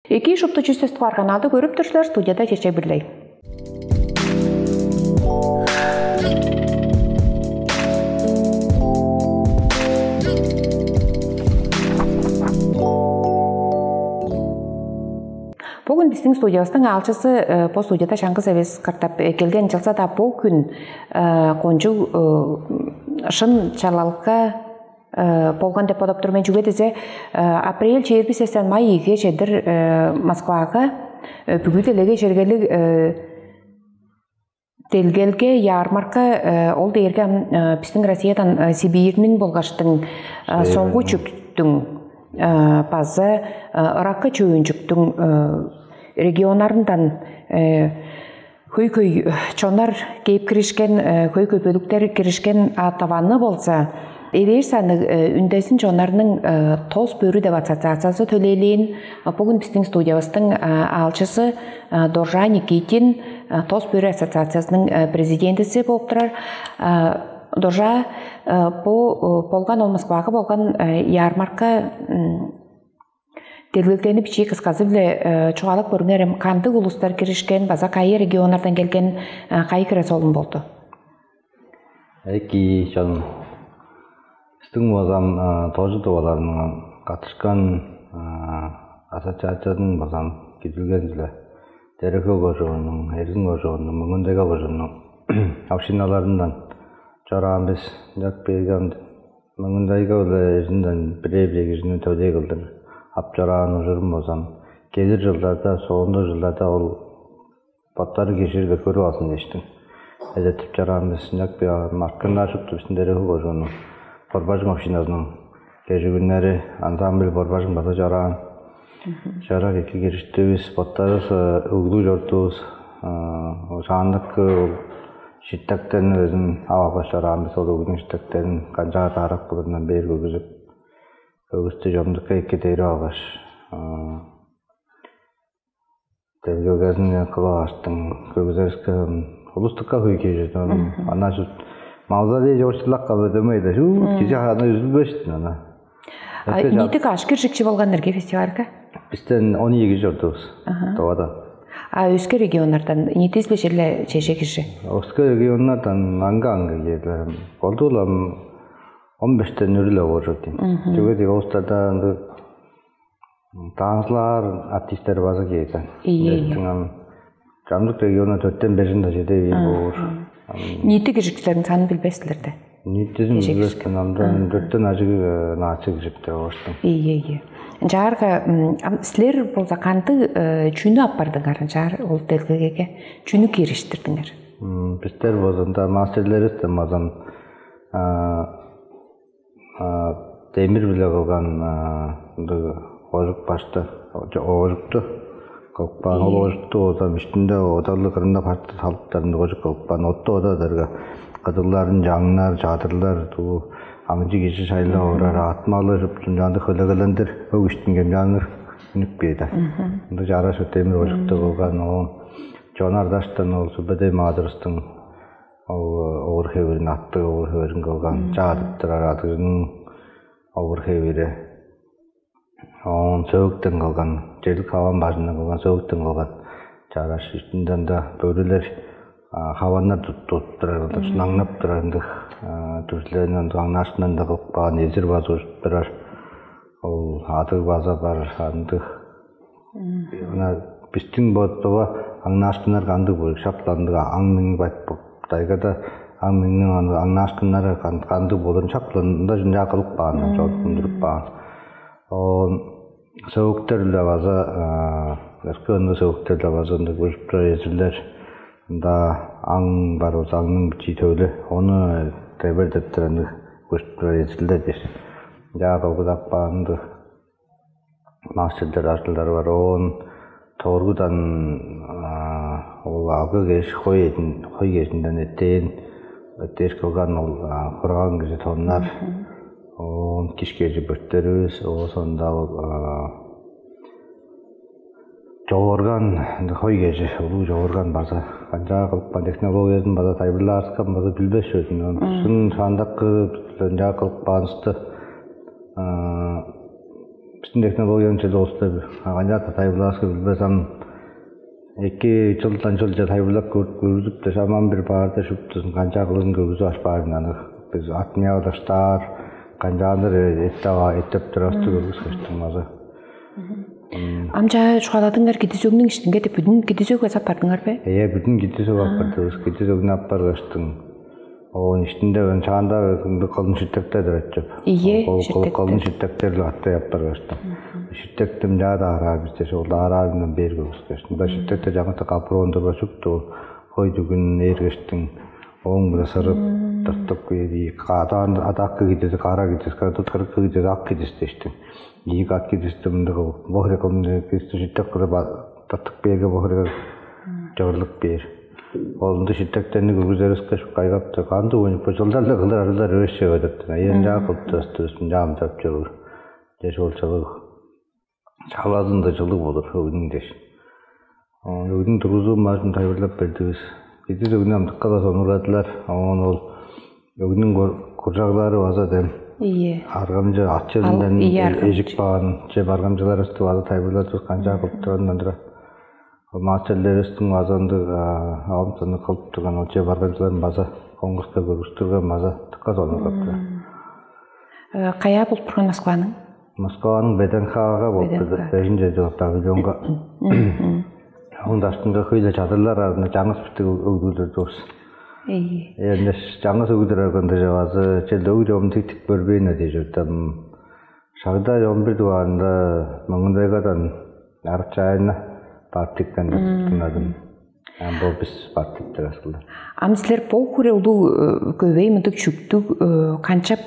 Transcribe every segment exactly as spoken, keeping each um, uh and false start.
Эки шупту чүстүс кварганалды көрүп тур силер, студияда Чечек Бирлей. Бүгүн биздин студиябыздың аалчысы, э, бо студияда чаңгыс эвес кыртап, э, келген чылза-даа, бо хүн, э, кончуг, э, шын чалалга, э, болган деп бодоп тур мен. Чүге дизе, э, апрель чээрби сестен май ийиге чедир, э, Москвага, э, бүгү делеге чергелиг, э, делгелге, ярмарка, э, ол дээрге ам, э, биздин Россиядан, э, Сибирьниң болгаштың, э, соңгу чүктүң, э, база, э, ыракка чөөн чүктүң, э, регионнарындан, э, хөй-хөй чоннар кээп киришкен, э, хөй-хөй бөлүктер киришкен, а Таваны болза эвээр санныг, э, үндезин чоннарның, э, тос бөрү деп ассоциациясы төлээлээн. А бүгүн биздин студиябыздың, э, аалчысы, э, Доржаа Никитин, э, тос бөрү ассоциациясының, э, президентиси болуп турар. Э, Доржаа, э, бу, э, болган, ол Москвага болган, э, ярмарка, м, делгелгени бичии кысказы-биле, э, чугаалап көрүңерем, кандыг улустар киришкен, база кайы регионнардан келген, э, кайы хире солун болду? Эки, чон. Бистиң базам, э, тожу тываларның катышкан, э, ассоциациядан базам кирилген-диле. Тере-Хөл кожууннуң, Эрзин кожууннуң, Мөңгүн-Тайга кожууннуң общиналарындан чораан бис. Ынчап бээрге, Мөңгүн-Тайга-биле Эрзинден бирээ-бирээ кижини төлээ кылдыр ап чораан ужурум болзам, келир чылдарда, соонда чылдарда ол боттары киржирге көрүп алзын дээштиң. Эдертип чораан бис. Ынчап бээрге, мартканнар шупту бистиң Тере-Хөл кожууннуң Борбажың общиназының кежигүннери, ансамбль Борбажың база чораан. Чарак эки кириштивис, боттарывыс, э, өглүг чордувус, э, шаандакы ол шиттектерни безин ап алгаш чораан бис, ол өглүң шиттектерин канчаар тарап кылырындан бээр көргүзүп, өгүстү чомдукка эки дээрип алгаш, э, делгелгезин кылып алгаштың, көргүзеривиске, улустукка хөй кижи чорду. Ана чут мавзолей чорчулап калды демейди. Шу кижи аны үзүлбештин ана. А Эте чап- ниитик каш киржикчи болган эрге фестивальга? Бистен он ийи кижи чордувус. Аха. Товадан. А өске регионнардан ниитис бежерле чеже киржи? Өске регионнардан аңга-аңга кирлер. Болду улам он бештен үрүле болчу дейм. Мгм. Чүге деге улустарда ынды танцылаар артисттер база киирген. Ийе, ийе. Чамдык региону төрттен бежин да чедевейн болур. Ниити киржикчилердин санын билбес силер да? Ниитизин билбес, андан төрттен ажыг наачы киржиптер оштун. Ийе, ийе. Ынчаарга ам силер болза кандыг чүнү аппардыңар ынчаар ол делгегеге? Чүнү кириштирдиңер? Бистер болза ында мастерлеривистен базам демир-биле кылган ындыг оожук башты, оожукту кылып каан. Ол оожукту оозам үстүнде одарлыг кырында парты салыптарында оожук кылып каан. Отту ода дерге кыдыгларын чаңнар, чадырлар, туу аңчы кижи шайлап орар, аът-малы шуптун чаандык хөлегелендир, өг үстүн кемчааннар үнүп кээр. Ындыг чараш демир оожукту кылган. Оон чонар даштан ол сүбедей маадырыстың ол овур-хевирин, аттыг овур-хевирин кылган, чаадып турар адыгның овур-хевири. Оон сөөктен кылган, черлик хаван бажындан кылган, сөөктен кылган чараш. Үстүнден-даа бөрүлер хаваннар тутуп турар, ындыг шынаңнап турар ындыг дүрлерин ындыг аңнаашкындан-даа кылып каан, эзир база ужуп турар. Ол адыг база бар ындыг. Ына бистиң бо тыва аңнаашкыннар кандыг болур? Шак-ла ындыг аң-миң бай-, тайгада аң-миңниң аңнаашкыннары кандыг болурун шак-ла ында чынчаа кылып каан, чорудундуруп каан. Ол сөөктер-биле база өркө ындыг сөөктер-биле база ындыг ужуп турар эзирлер. Ында аң бар болза, аңның бичии төвүлү, ону тебер деп турар ындыг ужуп турар эзирлер дээр. Ынчаа кылгыдап каан ындыг мастерлер, ажылдары бар. Оон торгудан ол алгы кеш хой эдин, хой кежинден эттэээн, эттээш кылган ол хураган кижи тоннар. Оон киш кежи бөрттеривис, оозонда ол чогуурган, хой кежи, улуу чогуурган база канчаа кылып каан, технологиязын база тайылбырлаарга база билбес чүве-дир. Шын шаандакы канчаа кылып каанывысты Биздин технологияны чеде улустар канчаатка тайылбырлаарга билбес, ам эки чылдан чылче тайылбырлап көрүп көргүзүп дээш, аман бир баарда шуптузун канчаа кылырын көргүзүп аш баар ынчан. Бис артмия ыдаштаар, канчаандыр эттеп эттеп турарты көргүскештиң база. Ам чаа чугааладыңар кидис өгнүң иштинге деп, бүдүн кидис өг база аппардыңар бе? Эээ, бүдүн кидис өг аппардывыс, кидис өгнү аппаргаштың. Оон иштинде чаанда кылын ширтектер деп айтчып. Ийе, ширтектер. Кылын ширтектер-ле каттай аппаргаштың. Ширтектим чаа даараар бисте, ол даараарындан бээр көргүскештиң. Да ширтекте жаңгыта капыроондурга чупту, хой дүгүн ээргештиң. Ооң-биле сырып тыртып кээри, кадаан адакы кидизи, кара кидизи, кырыкы кидизи, ак кидизи дээштиң. Ийик ак кидизти мындыг кылып, бохре кылымды кидизти шиттек кылып тыртып кээрге, бохре чыгырлып кээр. Ол ындыг шиттектерни көргүзериске кайгапты. Кандыг уйнуп бо чылдар-ла кылыр арылар өсче өдүптүн. Аян жаа кылып тырыстырысын жаамдап чоруур. Деш ол чылыг. Чалазында чылыг болур өгнүң дээш. Оон өгнүң тургузуу маажын тайылбырлап бердивис. Кидис өгнү амдыкка-ла сонургадылар. Оон ол өгнүң куржаглары база дем Ийе. Аргамчы ат Ал- черинден ийе, аргамчы. Эжип каан че баргамчыларыбызды база тайылбырлап тур канчаа кылып турарындан тура. Ол маастерлеривистиң база ындыг аалымсаны кылып турган ол че баргамчыларын база конкурска көргүстүрген база тыкка сонургап турар. Э, Каяа болуп турган Москваның? Москваның ВДНХ-га болуп Беденка. Бежинче жыл павильонга. Оң даштынга хөйле чадырлар арны жаңыс битиг өгдүлдүр дурс. Эй. Эндеш жаңыс өгдүр арганда жавазы чел өг жомун тиктик көрбейн эди жүртем. Шагда он бир дугаарында мыңындайгадан арыкчаайына бартиктен тынадым. Ам бо бис бартиктер асылда. Ам силер бо хуре улуу көбей мындык чүктүг канчап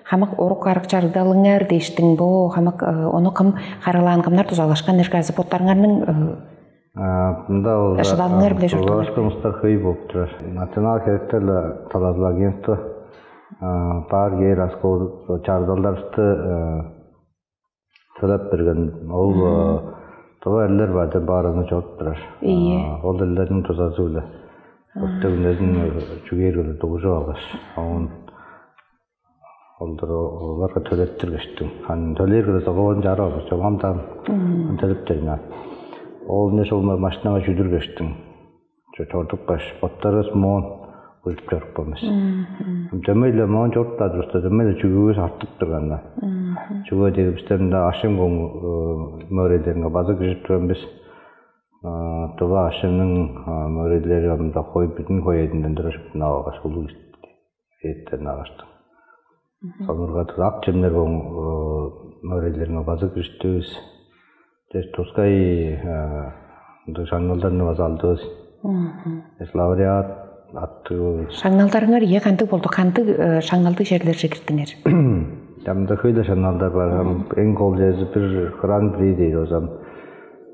хамык орук арык чардалыңар дээштиң бо хамык ону кым харалаан кымнар дузалашкан эрге азы боттарыңарның Мында ол Шыдалыңар биле чордуңар. Улаашкын устар хөй болуп турар. Национал херектерлер талазыл агентство баар кээр аскол чардалдарыбызды төлеп берген. Ол тыва эрлер бар деп баарыны чоруп турар. Ийе. Ол эрлерниң тузазы биле өктөгүннерин чүгээр кылып дугужуп алгаш, оон олдор оларга төлеттиргештиң. Аны төлээр кылдыр договор чарып алгаш, чогам даан төлептериң ан. Ол эмне шолмай машинага чүдүргештиң. Чордупкаш, боттарывыс моон уйуп чорупканбыз. Дөмей-ле моон чоруп турар турувуста, дөмей-ле чүгүвүс артып турган-на. Чүге дээрге бистер мында ашем мөөрээлдеринге база киржип турган бис. Дыва ашемниң мөөрээлдери мында хой бүтүн хой эдинден тура шыптынап алгаш, улуг эъттен агаштың. Сонургадыр ак чемнер мөөрелдериңер база кириштивис. Дес тускай ындыг шаңналдарны база алдывыс. Дес лауреат аттыг. Шаңналдарыңар ие кандыг болду? Кандыг шаңналдыг черлерже кирдиңер? Чамда хөйле шаңналдар бар. Эң кол чези бир гран при дейт озам.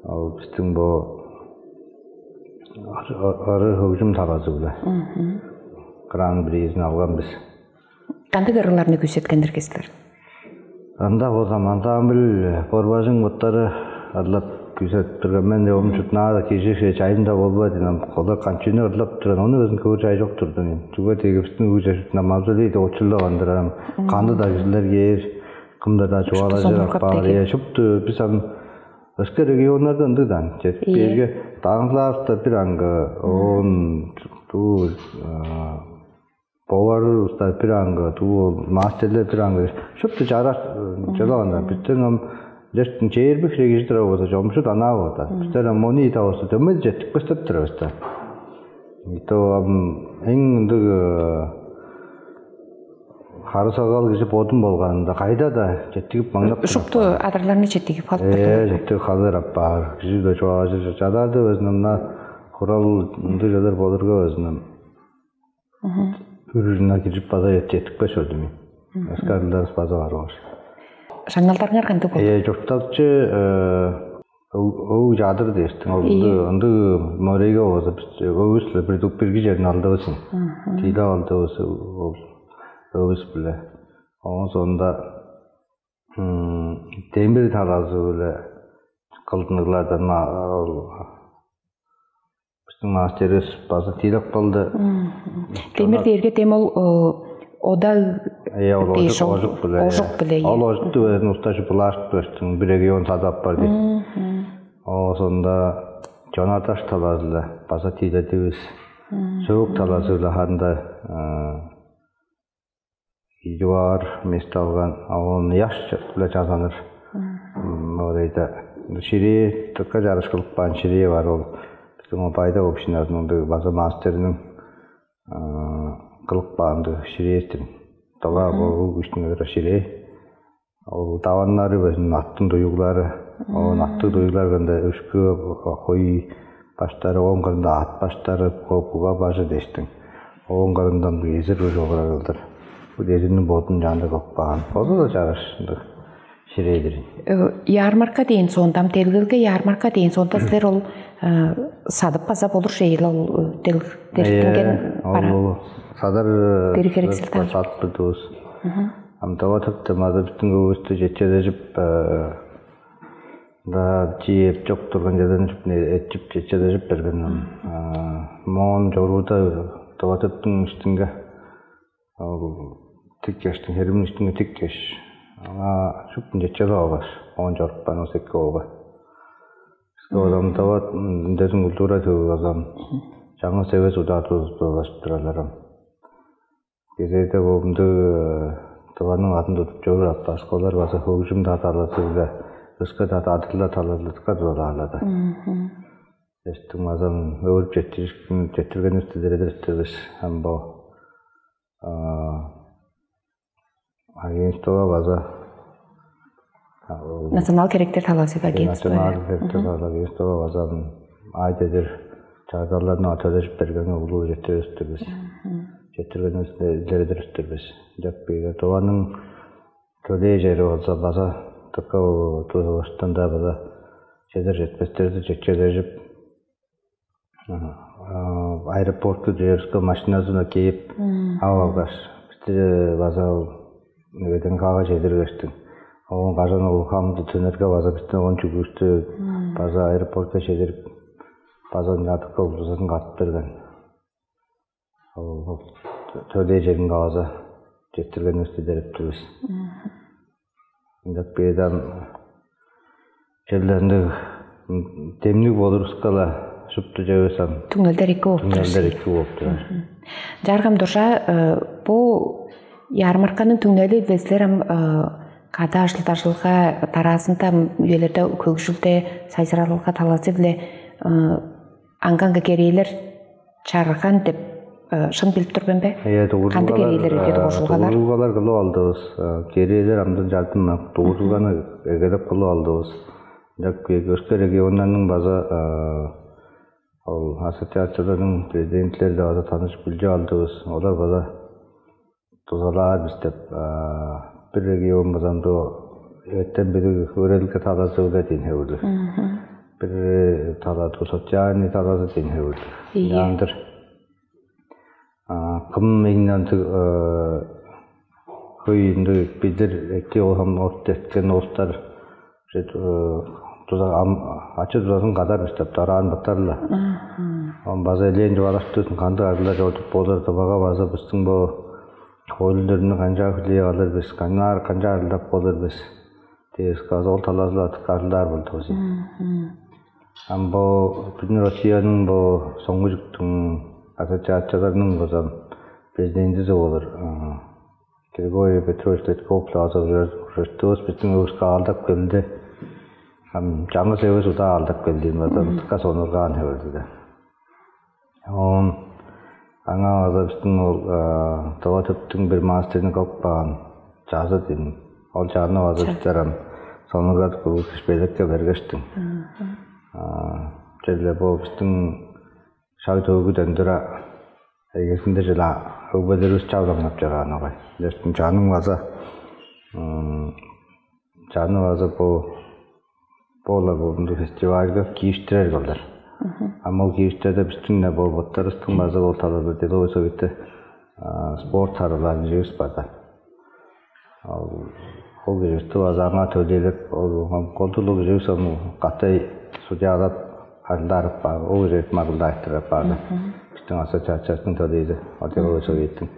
Ол биздин бу ыры хөгжүм талазы-биле гран призин алган биз. Кандыг ырыларны күүсеткендир силер? Ында болза ансамбль борбажың боттары ырлап күүсетип турган. Мен оом чуртунаада кижи чайым-да болбадын, ам олар канчыыны ырлап турган, ону безин көөр чай чок турду мен. Чүге дегебистин ууж ажыптын мавзолейде очулдагандыр ам кандыг-даа кижилер кээр, кымда-даа чугаалажыр апаар. Шупту сонургап баар. Шупту биз ам өске регионнарда ындыг даан. Чедип кээрге даңзылаарывыста бир аңгы, оон дуу боварывыста бир аңгы, дуу ол мастерлер бир аңгы. Шупту чараш чылаганда бизден ам дээштин чээрби хире кижи турар болза, чомчут анаа болду. Биздер ам мону ийи тавыста дөмей четтикпестеп турабыз да. Итоам эң ындыг хары сагал кижи бодум болганында кайда-да четтигип маңнап турар. Шупту адырларны четтигип халып Ээ, турду. Четтип халыр аппаар. Кижи-биле чугаалажыр чадаарды өзүнүн мына хурал ындыг чыдар болурга өзүнүн үрүрүнө кирип база четтикпес чордум мен. Эскарларыбыз база бар болуш. Шаңналдарыңар кандыг болду? Ээ, чуртталчы өг чадыр дээштиң ол ындыг мөрейге болза бис өгүс-ле бир дук бирги черин алдывыс. Тиилеп алдывыс ол өгүс-биле. Оон соонда демир талазы-биле кылдыныглардан биздин мастерибиз база тиилеп калды. Демир дээрге дем ол ода Э, ол ошук, ошук биле. Ошук биле. Ол ошукту берген улустар чуп улаашып берсиң, бир регион садып аппар дейт. Оозунда чонардаш талазы-ла база тииледивис. Сөөк талазы-ла ханда идип аар месте алган, а оон ыяш-биле чазаныр. Орайда ширээ, тыка чарышкылык баан ширээ бар ол. Биздин ол Бай-Даг общиназының база мастериниң кылып каандыг ширээстир. Дылаа болгу күштүң ыдыра ширээ. Ол даваннары безин аттың дуюглары. Оон аттыг дуюглар кында өшкү хой баштары, оон кырында ат баштары, буга бажы дээштиң. Оон кырындан эзир бир чогура кылдыр. Бу эзирниң бодун чаанда кылып каан. Оду да чараш ындыг ширээдир. Ярмарка дээн соонда, ам делгелге ярмарка дээн соонда силер ол садып база болур шейл ол делгелдердинген бара. Ол садар дери херексел таан. Садып турдувус. Ам дава тыптым ада биттиң өвүстү четчележип, да чиеп чок турган черден этчип четчележип берген. Моон чорууда дава тыптың иштинге ол тик кештиң, херимниң иштинге тик кеш. Аңаа шуптун четчелеп алгаш, оон чорупкан ол секке оога. Биске озамдават ындезин культура тыгылгазам. Чаңгыс эвес удаа тузуп тураларым. Кезээде болумду дыванның атын тудуп чоруур аппаска, олар база хөгжүм даа талазы-биле, өске даа адырлар талазылыкка дузалаарлады. Эстиң базам өөрүп четтиргенивис дилередир эвес. Ам бо агентство база Национал керектер талазы агентство. Национал керектер талазы агентство база ай дедир чагыдаларны төлежип бергенге улуу жетиребиз. Жетиргенибизде илередириптир бис. Деп бийге дуваның төлээ чери болза база тыка тузалаштан да база чедер жетпестерди чечележип аэропортка дээриске машиназына кээп ап алгаш, бисти база ол негеден кага чедирип эштиң. Оон кажан ол хамды төнерге база бистен он чүгүүстү база аэропортка чедирип, база ынчаадыкка улузазын катып берген. Ол төлээ черинге база четтиргенивисти берип тур бис. Ындак бээдам черлеринде демниг болуруска-ла шупту чевес ам. Түңнелдер эки болуп турар. Түңнелдер эки болуп турар. Жаргам дуржа бу ярмарканың түңнели биле силер ам кады ажыл-дажылга дараазында үелерде хөгжүлде сайзыралга талазы биле аңгы-аңгы керээлер чарган деп шын билип тур мен бе? Кандыг керээлер өйдө дугуржулгалар? Дугуржулгалар кылып алдывыс. Керээлер амдан чардынмак. Дугуржулганы эгелеп кылып алдывыс. Ынчап өске регионнарның база ол ассоциацияларның президентилери-биле база танышып билчип алдывыс. Олар база дузалаар бис деп бир регион база ындыг эветтен бир өөредилге талазы-биле диин хевирлиг. Бир талазы социальный талазы диин хевирлиг. Ийе. Ынчаандыр кым эң ындыг хөй ындыг билир эки ол орта эткен улустар туза ачы дузазын кадар бис деп дараан быттар-ла. Он база элээн чугаалаштывыс кандыг ажылдар чорудуп болур дыбага база бистиң бо хоойлуларны канчаар хүлээп алыр бис, канчаар канчаар ажылдап болур бис дээш база ол талазылар ажылдаар болдувус. Ам бо бүдүн Россияның бо соңгу чүктүң ассоциацияларының база президентизи болур Григорий Петрович Летков-биле база ужур-, ужур-, ужур-, ужур-, бистиң өвүскү аалдап келди. Ам чаңгыс эвес удаа аалдап келди, мындан дыка сонургаан хевирлиг. Оон аңаа база бистиң ол дова төптүң бир мастерин кылып каан чазы дийин. Ол чарны база бистер ам сонургадып кылгыш белекке бергештиң. Черле бо бистиң шаг төөгүден тура эгезинде чыла өгбелеривис чавлаңнап чораан огай. Дээштиң чаның база чаны база бо бола болунду фестивальга кииштирер кылдыр. Ам ол кииштерде биздиң-не болбуттарывыстың база ол талада деловой советте спорт сарылаан киживис бар да. Ол ол киживисти база аңаа төлээлеп, ол колдурлуг киживис ону катай судьялап ажылдаарып баар, ол кижи магылдаайтырап баар да. Биздиң ассоциациясының төлээзи, ол деловой советтиң.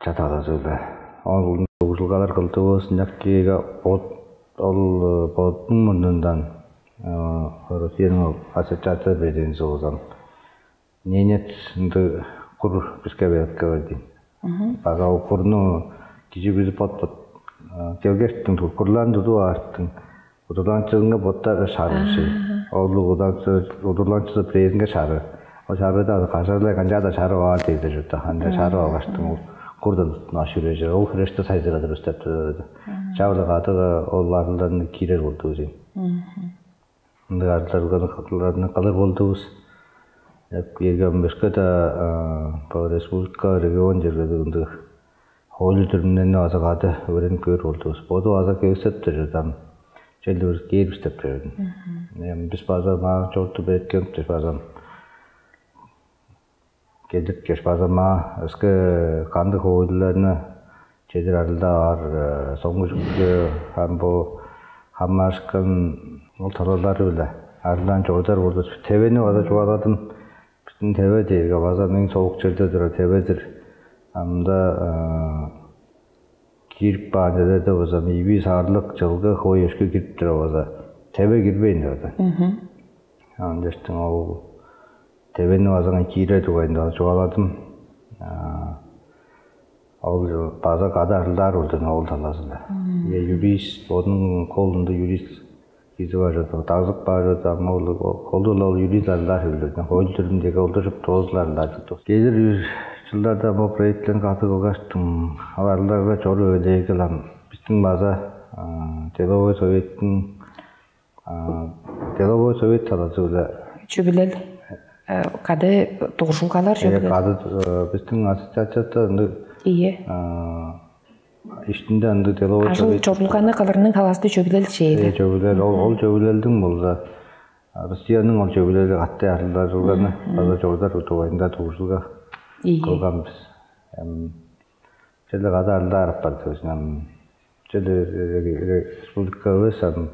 чат алазы-биле. Ол ужулгалар кылдывыс, ынчакига бот ол бодунуң мурнундан Россияның ассоциация президенти болзам, ненец ынды кур биске берипке бердин. Бага ол курну кижи бизи бот-бот келгештиң, курларын тудуп аарттың. Удурланчызынга боттар шарыышый. Ол удурланчызы президентке шары. Ол шарыда кажарлай канчаада шарып аар дейдер чурда. Анда шарып алгаштың ол курдан туттунаш хүрежир. Ол хүреште сайзырадыр өстеп турар. Чавлы кадыга ол арылдан кирер болду өзен. Ындыг арылдарны кылыр болдувус. Эрге бөшке да по республика, регион чергелиг ындыг хоойлу дүрүмнерни база кады өөренип көөр болдувус. Боду база кевсеп тур чыдам. Черле бир кээрбис деп бердим. Бис база маа чорту берип келиптир базам. Келдирткеш база маа өске кандыг хоойлуларны чедир арылдап аар соңгу чүкке ам бу хамаарышкан ол талалары-биле арылдаан чорудар болду. Тевени база чугааладым. Биздин теве дээрге база мең соок черде турар теведир. Амда кирип каан черлерде база ийи саарлык чылгы хой өшкү кирип тура база теве кирбейн турар. Ам дээштиң ол тевени база киирер дугайында чугааладым. Ол база кады арылдаар болду ол талазында. Юрист, бодунуң колунда юрист кизи бар чорду, дагзык бар чорду, ам ол колдула ол юрист арылдаар хевлерден хоойлу түрүндеги олдужуп доозулар арылдаар чорду. Келир бир жылдарда бо проектилерин кады кылгаштым. Ал арылдарга чору ээлээгил ам биздин база деловой советтин деловой совет талазы-биле чүбүлел кады дугуржулгалар чүбүлел кады биздин ассоциацияда ынды Ийе. Иштинде ынды деловой Ажыл совет чорулганы кылырның талаасты чөбүлел шээри. Чөбүлел ол ол чөбүлелдиң болза Россияның ол чөбүлели катты арылдажылганы база чордар дугайында дугуржулга Ийе. Кылган бис. Эм чеде кады арылдаарып бар сөзүнөн чеде республика эвес ам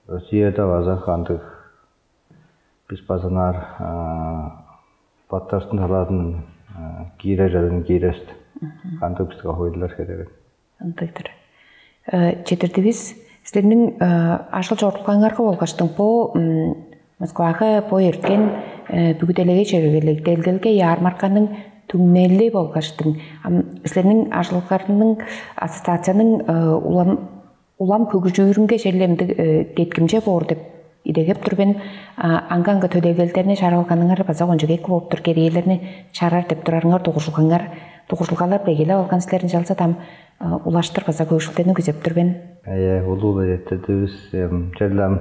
Россияда база кандыг бис база ынаар баттарыстың талаадын киирер чарыын киирерис. Кандыг биске хойлулар херегин. Ындыгдыр. Четирдивис силерниң ажыл чорулгаңарга болгаштың бо Москвага бо эрткен бүгү делегей чергелиг делгелге ярмарканың түңнели болгаштың силерниң ажылгарның ассоциацияның улам улам хөгүжүүрүнге черле ындыг деткимче боор деп идегеп тур мен. Аңгы-аңгы төлээлдерни чаралганыңар база кончуг эки болуп тур, керээлерни чарар деп турарыңар дугуржулгаңар дугуржулгалар бегелеп алган силерин чалза дам улаштыр база көөгүлдени күзеп тур мен. Эээ улуу-ла четирдивис. Черле ам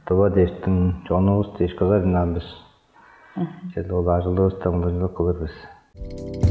дыва дээштиң чонувус дээш кызар ынаан бис. Черле ол ажылывыстан улуунчулук кылыр бис.